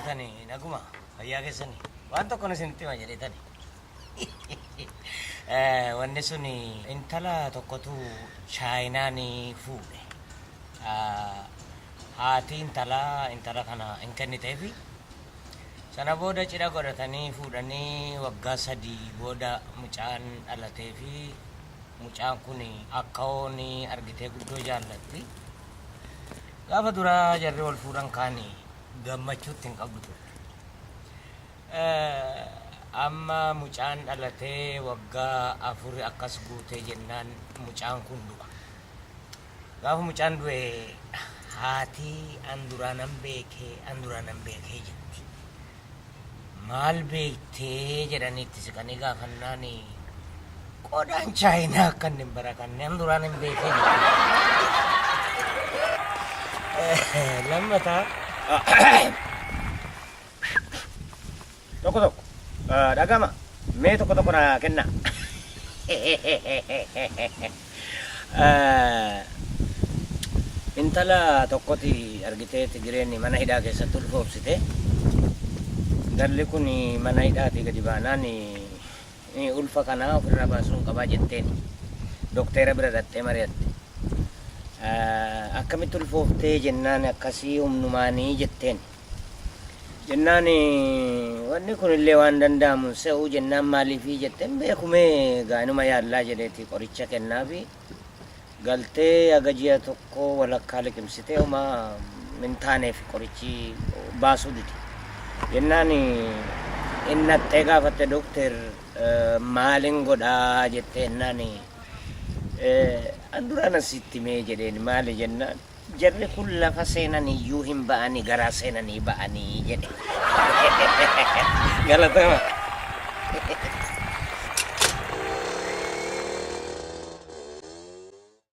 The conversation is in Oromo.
Jirtanii naguma fayyaa keessanii waan tokko isinitti hima jedheetani. Wanni sun intala tokkotu Chaayinaan fuudhe. Haati intalaa intala kana hin kenniteefi. Sana booda cidha godhatanii fuudhanii waggaa 3 booda mucaan dhalateefi mucaan kun akkawoon argitee guddoo jaallatti. Gaafa duraa jarri wal fuudhan kaani gammachuutti hin qabdu turte. Amma mucaan dhalatee waggaa 4 akkas guutee jennaan mucaan kun du'a. Gaafa mucaan du'e haati an duraa nan beekee an duraa nan beekee jetti. Maal beektee jedhanii itti siqanii gaafannaan qodaan chaayinaa akka inni hin barakanne an duraan hin beekee jetti. Lammataa Tokko tokko dhagama mee tokko tokko naa kennaa. Intala tokkoti argitee Tigireen mana hidhaa keessatti ulfoofsite. Intalli kun mana hidhaatii gadi baanaan ulfa kana ofirraa baasuun qabaa jetteen dokteera bira dhaqxee mari'atte. Akkamitti ulfooftee jennaan akkasii humnumaanii jetteen. Jennaan wanni kunillee waan danda'amu hin se'u jennaan maaliifii jette hin beeku mee egaa inuma yaallaa jedheeti qoricha kennaafi galtee haga ji'a tokko walakkaa liqimsitee homaa hin taaneef qorichi baasuu dide. Jennaan hin naqxee gaafatte dokteer maalin godhaa jettee jennaan an duraan asitti mee jedheen maali jennaan Jarri kun lafa seenaniyyuu hin ba'ani garaa seenanii ba'anii jedhe. Galatoomaa.